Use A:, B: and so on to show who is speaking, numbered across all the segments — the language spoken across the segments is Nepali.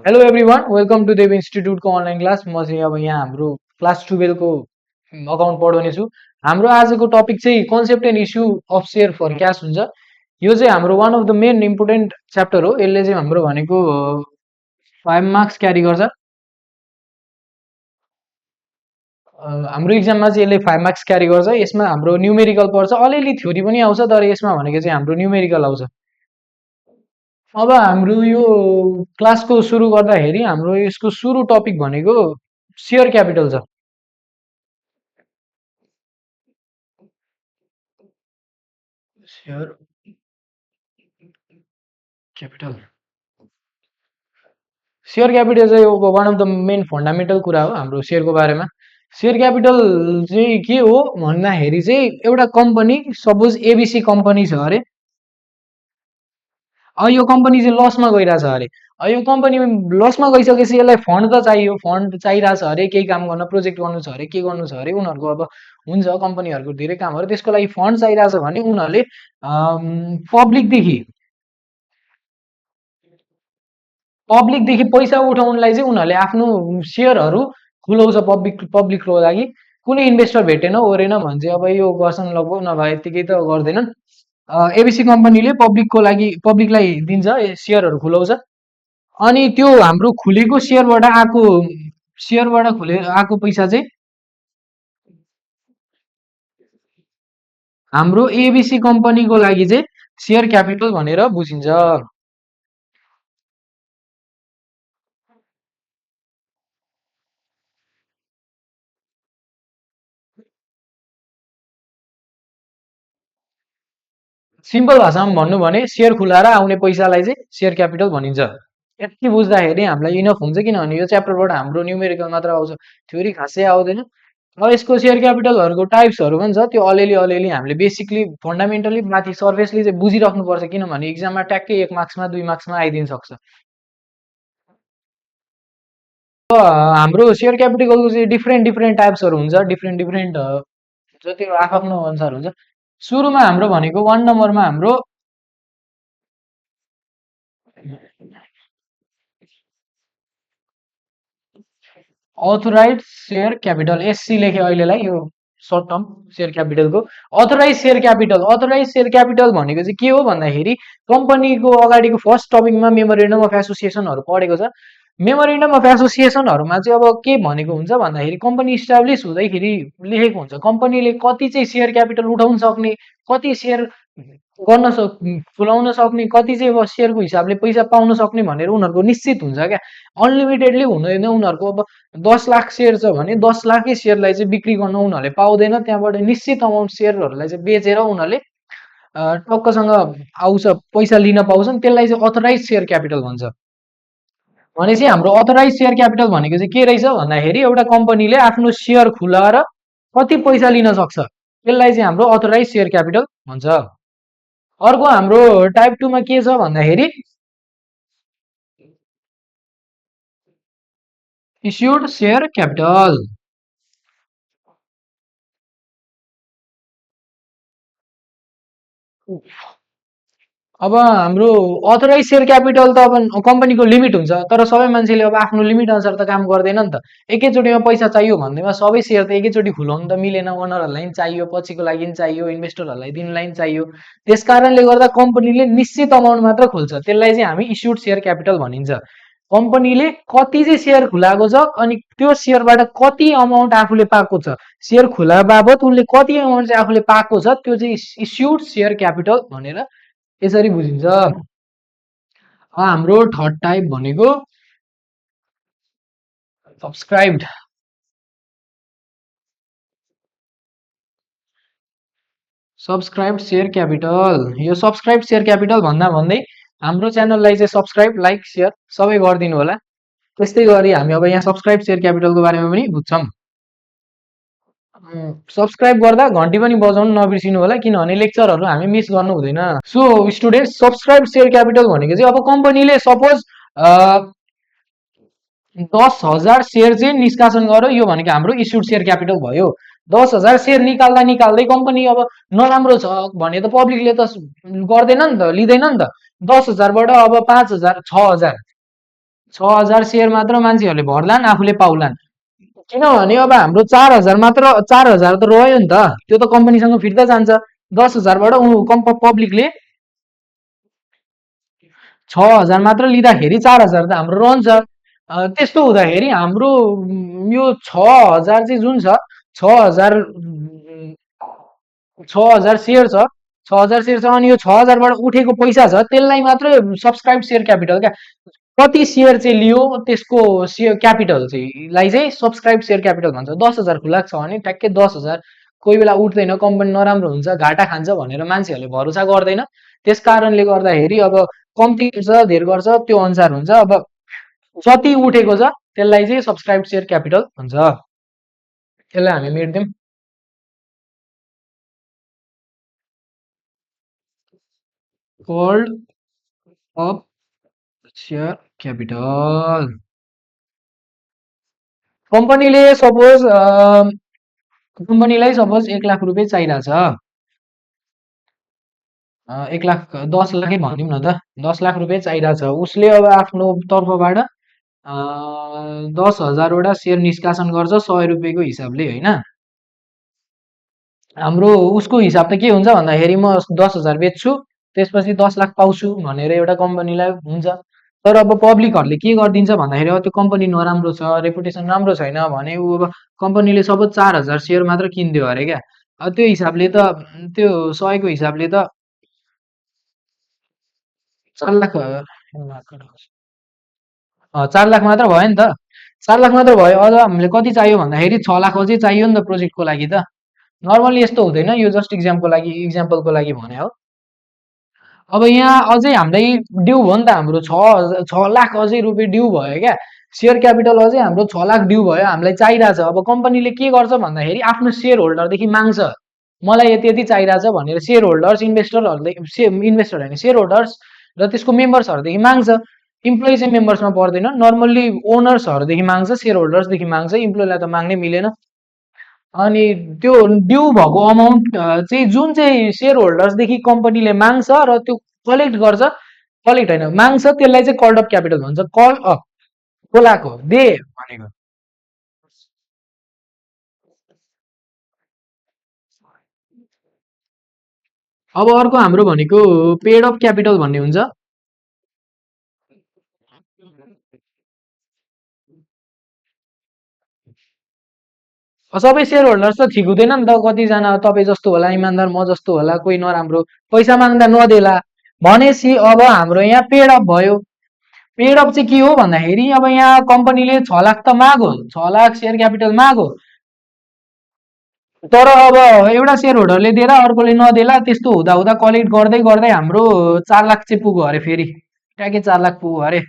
A: Hello everyone welcome to Dev इन्स्टिट्युटको अनलाइन क्लास। म चाहिँ अब यहाँ हाम्रो क्लास 12को अकाउन्ट पढाउने छु। हाम्रो आजको टपिक चाहिँ concept and issue of share for cash हुन्छ। यो चाहिँ हाम्रो one of the main important chapter हो। यसले चाहिँ हाम्रो भनेको 5 मार्क्स क्यारी गर्छ। हाम्रो इक्जाममा चाहिँ यसले 5 मार्क्स क्यारी गर्छ। यसमा हाम्रो न्युमेरिकल पर्छ, अलिअलि थ्योरी पनि आउँछ, तर यसमा भनेको चाहिँ हाम्रो न्युमेरिकल आउँछ। अब हाम्रो यो क्लासको सुरु गर्दाखेरि हाम्रो यसको सुरु टपिक भनेको सेयर क्यापिटल छ। सेयर क्यापिटल सेयर क्यापिटल चाहिँ one of the main fundamental कुरा हो हाम्रो सेयरको बारेमा। सेयर क्यापिटल चाहिँ के हो भन्दाखेरि चाहिँ एउटा कम्पनी, सपोज एबिसी कम्पनी छ अरे, अब यो कम्पनी चाहिँ लसमा गइरहेछ अरे। अब यो कम्पनी लसमा गइसकेपछि यसलाई फन्ड त चाहियो, फन्ड चाहिरहेछ अरे, केही काम गर्न, प्रोजेक्ट गर्नु छ अरे, के गर्नु छ अरे, उनीहरूको अब हुन्छ कम्पनीहरूको धेरै कामहरू, त्यसको लागि फन्ड चाहिरहेछ भने उनीहरूले पब्लिकदेखि पब्लिकदेखि पैसा उठाउनलाई चाहिँ उनीहरूले आफ्नो सेयरहरू खुलाउँछ पब्लिकको लागि। कुनै इन्भेस्टर भेटेन ओरेन भने चाहिँ अब यो गर्छन् लगभग, नभए यत्तिकै त गर्दैनन्। एबिसी कम्पनीले पब्लिकको लागि पब्लिकलाई दिन्छ, सेयरहरू खुलाउँछ। अनि त्यो हाम्रो खुलेको सेयरबाट आएको पैसा चाहिँ हाम्रो एबिसी कम्पनीको लागि चाहिँ सेयर क्यापिटल भनेर बुझिन्छ। सिम्पल भाषामा भन्नु भने सेयर खुलाएर आउने पैसालाई चाहिँ सेयर क्यापिटल भनिन्छ। यति बुझ्दाखेरि हामीलाई इनफ हुन्छ, किनभने यो च्याप्टरबाट हाम्रो न्युमेरिकल मात्र आउँछ, थ्योरी खासै आउँदैन। अब यसको सेयर क्यापिटलहरूको टाइप्सहरू पनि छ, त्यो अलिअलि हामीले बेसिकली फन्डामेन्टली माथि सर्फेसली चाहिँ बुझिराख्नुपर्छ, किनभने इक्जाममा ट्याक्कै 1 मार्क्समा 2 मार्क्समा आइदिन सक्छ। हाम्रो सेयर क्यापिटलको चाहिँ डिफ्रेन्ट डिफ्रेन्ट टाइप्सहरू हुन्छ, डिफ्रेन्ट डिफ्रेन्ट हुन्छ, त्यो आफ्नो अनुसार हुन्छ। सुरुमा हाम्रो भनेको 1 नम्बरमा हाम्रो अथोराइज सेयर क्यापिटल, एससी लेख्यो अहिलेलाई, यो सर्ट टर्म सेयर क्यापिटलको। अथोराइज सेयर क्यापिटल भनेको चाहिँ के हो भन्दाखेरि कम्पनीको अगाडिको फर्स्ट टपिकमा मेमोरेन्डम अफ एसोसिएसनहरू पढेको छ। मेमोरेन्डम अफ एसोसिएसनहरूमा चाहिँ अब के भनेको हुन्छ भन्दाखेरि कम्पनी इस्टाब्लिस हुँदैखेरि लेखेको हुन्छ कम्पनीले कति चाहिँ सेयर क्यापिटल उठाउन सक्ने, कति सेयर गर्न खुलाउन सक्ने, कति चाहिँ अब सेयरको हिसाबले पैसा पाउन सक्ने भनेर उनीहरूको निश्चित हुन्छ क्या। अनलिमिटेडली हुँदैन उनीहरूको। अब 10 लाख सेयर छ भने 10 लाखै सेयरलाई चाहिँ बिक्री गर्न उनीहरूले पाउँदैन, त्यहाँबाट निश्चित अमाउन्ट सेयरहरूलाई चाहिँ बेचेर उनीहरूले टक्कसँग आउँछ पैसा लिन पाउँछन्, त्यसलाई चाहिँ अथोराइज सेयर क्यापिटल भन्छ। भनेपछि हाम्रो अथोराइज सेयर क्यापिटल भनेको चाहिँ के रहेछ भन्दाखेरि एउटा कम्पनीले आफ्नो सेयर खुलाएर कति पैसा लिन सक्छ, त्यसलाई चाहिँ हाम्रो अथोराइज सेयर क्यापिटल भन्छ। अर्को हाम्रो टाइप 2 मा के छ भन्दाखेरि इस्युड सेयर क्यापिटल। अब हाम्रो अथोराइज सेयर क्यापिटल त अब कम्पनीको लिमिट हुन्छ, तर सबै मान्छेले अब आफ्नो लिमिट अनुसार त काम गर्दैन नि त। एकैचोटिमा पैसा चाहियो भन्दैमा सबै सेयर त एकैचोटि खुलाउनु त मिलेन, ओनरहरूलाई पनि चाहियो, पछिको लागि पनि चाहियो, इन्भेस्टरहरूलाई दिनलाई पनि चाहियो। त्यस कारणले गर्दा कम्पनीले निश्चित अमाउन्ट मात्र खोल्छ, त्यसलाई चाहिँ हामी इस्युड सेयर क्यापिटल भनिन्छ। कम्पनीले कति चाहिँ सेयर खुलाएको छ अनि त्यो सेयरबाट कति अमाउन्ट आफूले पाएको छ, सेयर खुला बाबत उसले कति अमाउन्ट चाहिँ आफूले पाएको छ, त्यो चाहिँ इस्युड सेयर क्यापिटल भनेर यसरी बुझिन्छ। हाम्रो थर्ड टाइप भनेको सब्सक्राइब्ड सेयर क्यापिटल। यो सब्सक्राइब सेयर क्यापिटल भन्दा भन्दै हाम्रो च्यानललाई चाहिँ सब्सक्राइब, लाइक, सेयर सबै गरिदिनु होला। त्यस्तै गरी हामी अब यहाँ सब्सक्राइब सेयर क्यापिटलको बारेमा पनि बुझ्छौँ। सब्सक्राइब गर्दा घन्टी पनि बजाउनु नबिर्सिनु होला, किनभने लेक्चरहरू हामी मिस गर्नु हुँदैन। So student, subscribe share capital भनेको चाहिँ अब कम्पनीले सपोज 10,000 सेयर चाहिँ निष्कासन गर्यो, यो भनेको हाम्रो इस्युड सेयर क्यापिटल भयो। 10,000 सेयर निकाल्दा निकाल्दै कम्पनी अब नराम्रो छ भने त पब्लिकले त गर्दैन नि त, लिँदैन नि त। 10,000बाट अब 5,000, 6,000 6,000 सेयर मात्र मान्छेहरूले भर्लान्, आफूले पाउलान्। किनभने अब हाम्रो 4,000 मात्र, 4,000 त रह्यो नि त, त्यो त कम्पनीसँग फिर्ता जान्छ। 10,000बाट पब्लिकले 6,000 मात्र लिँदाखेरि 4,000 त हाम्रो रहन्छ। त्यस्तो हुँदाखेरि हाम्रो यो 6,000 चाहिँ जुन छ, 6,000 6,000 सेयर छ, 6,000 सेयर छ, अनि यो 6,000बाट उठेको पैसा छ त्यसलाई मात्रै सब्सक्राइब सेयर क्यापिटल क्या। कति सेयर चाहिँ लियो त्यसको सेयर क्यापिटल चाहिँ लाई चाहिँ सब्सक्राइब सेयर क्यापिटल भन्छ। 10,000 खुलाएको छ भने ठ्याक्कै 10,000, कोही बेला उठ्दैन, कम्पनी नराम्रो हुन्छ, घाटा खान्छ भनेर मान्छेहरूले भरोसा गर्दैन। त्यस कारणले गर्दाखेरि अब कम्ती गर्छ धेर गर्छ त्यो अनुसार हुन्छ। अब जति उठेको छ त्यसलाई चाहिँ सब्सक्राइब सेयर क्यापिटल भन्छ। त्यसलाई हामी मेट्दिउँ। Called of share capital. कम्पनीले सपोज कम्पनीलाई सपोज 1 लाख रुपियाँ चाहिरहेछ, 1 लाख 10 लाखै भनिदिउँ न त, 10 लाख रुपियाँ चाहिरहेछ। उसले अब आफ्नो तर्फबाट 10,000वटा सेयर निष्कासन गर्छ 100 रुपियाँको हिसाबले होइन। हाम्रो उसको हिसाब त के हुन्छ भन्दाखेरि म 10,000 बेच्छु, त्यसपछि 10 लाख पाउँछु भनेर एउटा कम्पनीलाई हुन्छ। तर अब पब्लिकहरूले के गरिदिन्छ भन्दाखेरि अब त्यो कम्पनी नराम्रो छ, रेपुटेसन राम्रो छैन भने ऊ अब कम्पनीले सपोज 4,000 सेयर मात्र किनिदियो अरे क्या। त्यो हिसाबले त त्यो 100को हिसाबले त 4 लाख 4 लाख मात्र भयो नि त। 4 लाख मात्र भयो, अझ हामीले कति चाहियो भन्दाखेरि 6 लाख अझै चाहियो नि त प्रोजेक्टको लागि त। नर्मली यस्तो हुँदैन, यो जस्ट इक्जाम्पलको लागि भने हो। अब यहाँ अझै हामीलाई ड्यू भयो नि त, हाम्रो 6 लाख अझै रुपियाँ ड्यू भयो क्या। सेयर क्यापिटल अझै हाम्रो 6 लाख ड्यू भयो, हामीलाई चाहिरहेछ। अब कम्पनीले के गर्छ भन्दाखेरि आफ्नो सेयर होल्डरदेखि माग्छ, मलाई यति यति चाहिरहेछ भनेर सेयर होल्डर्स इन्भेस्टरहरूले इन्भेस्टर होइन सेयर होल्डर्स र त्यसको मेम्बर्सहरूदेखि माग्छ। इम्प्लोइ चाहिँ मेम्बर्समा पर्दैन, नर्मल्ली ओनर्सहरूदेखि माग्छ, सेयर होल्डर्सदेखि माग्छ, इम्प्लोइलाई त माग्नै मिलेन। अनि त्यो ड्यू भएको अमाउन्ट चाहिँ जुन चाहिँ सेयर होल्डर्सदेखि कम्पनीले माग्छ र त्यो कलेक्ट गर्छ, कलेक्ट होइन माग्छ, त्यसलाई चाहिँ कल्ड अफ क्यापिटल भन्छ। कल अफ बोलाएको दे भनेको। अब अर्को हाम्रो भनेको पेड अफ क्यापिटल भन्ने हुन्छ। सबै सेयर होल्डर्स त ठिक हुँदैन नि त, कतिजना तपाईँ जस्तो होला इमान्दार, म जस्तो होला, कोही नराम्रो पैसा माग्दा नदेला भनेपछि अब हाम्रो यहाँ पेड अफ भयो। पेड अफ चाहिँ के हो भन्दाखेरि अब यहाँ कम्पनीले 6 लाख त माग्यो, 6 लाख सेयर क्यापिटल माग्यो, तर अब एउटा सेयर होल्डरले दिएर अर्कोले नदेला, त्यस्तो हुँदा हुँदा कलेक्ट गर्दै गर्दै हाम्रो 4 लाख चाहिँ पुग्यो अरे, फेरि ट्याक्कै 4 लाख पुग्यो अरे।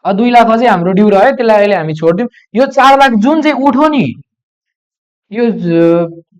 A: 2 लाख अझै हाम्रो ड्यू रह्यो, त्यसलाई अहिले हामी छोडिदिउँ। यो 4 लाख जुन चाहिँ उठ्यो नि, यो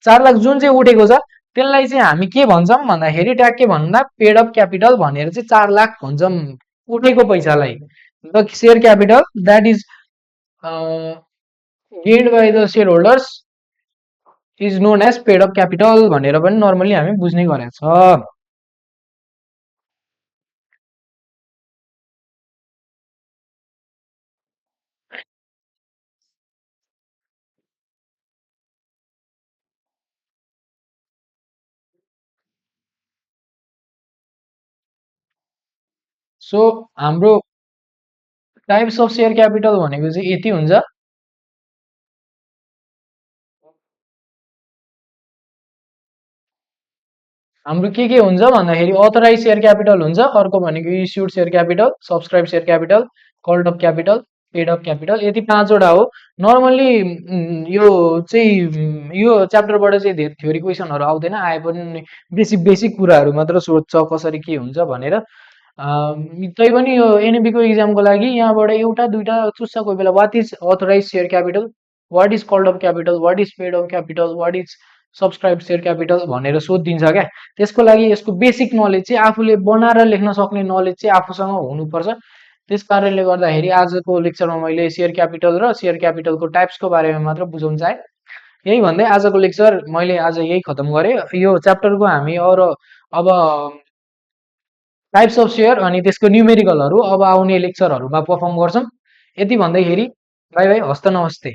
A: 4 लाख जुन चाहिँ उठेको छ त्यसलाई चाहिँ हामी के भन्छौँ भन्दाखेरि ट्याक्कै भन्दा पेड अफ क्यापिटल भनेर चाहिँ 4 लाख भन्छौँ उठेको पैसालाई। The share capital that is gained by the share holders is known as paid up capital भनेर पनि नर्मली हामी बुझ्ने गरेको छ। सो हाम्रो टाइप्स अफ सेयर क्यापिटल भनेको चाहिँ यति हुन्छ। हाम्रो के हुन्छ भन्दाखेरि अथराइज सेयर क्यापिटल हुन्छ, अर्को भनेको issued share capital, subscribe share capital, called up capital, paid up capital, यति 5वटा हो। नर्मल्ली यो चाहिँ यो च्याप्टरबाट चाहिँ धेरै थ्योरी क्वेसनहरू आउँदैन, आए पनि बेसिक बेसिक कुराहरू मात्र सोध्छ कसरी के हुन्छ भनेर। तैपनि यो एनएबीको इक्जामको लागि यहाँबाट एउटा दुइटा चुस्छ कोही बेला, what is authorise share capital, what is called up capital, what is paid up capital, what is subscribe share capital भनेर सोधिदिन्छ क्या। त्यसको लागि यसको बेसिक नलेज चाहिँ आफूले बनाएर लेख्न सक्ने नलेज चाहिँ आफूसँग हुनुपर्छ। त्यस कारणले गर्दाखेरि आजको लेक्चरमा मैले सेयर क्यापिटल र सेयर क्यापिटलको टाइप्सको बारेमा मात्र बुझाउन चाहेँ। यही भन्दै आजको लेक्चर मैले आज यही खतम गरेँ। यो च्याप्टरको हामी अब टाइप्स अफ सेयर अनि त्यसको न्युमेरिकलहरू अब आउने लेक्चरहरूमा पर्फर्म गर्छौँ। यति भन्दाखेरि बाई बाई, हस्त नमस्ते।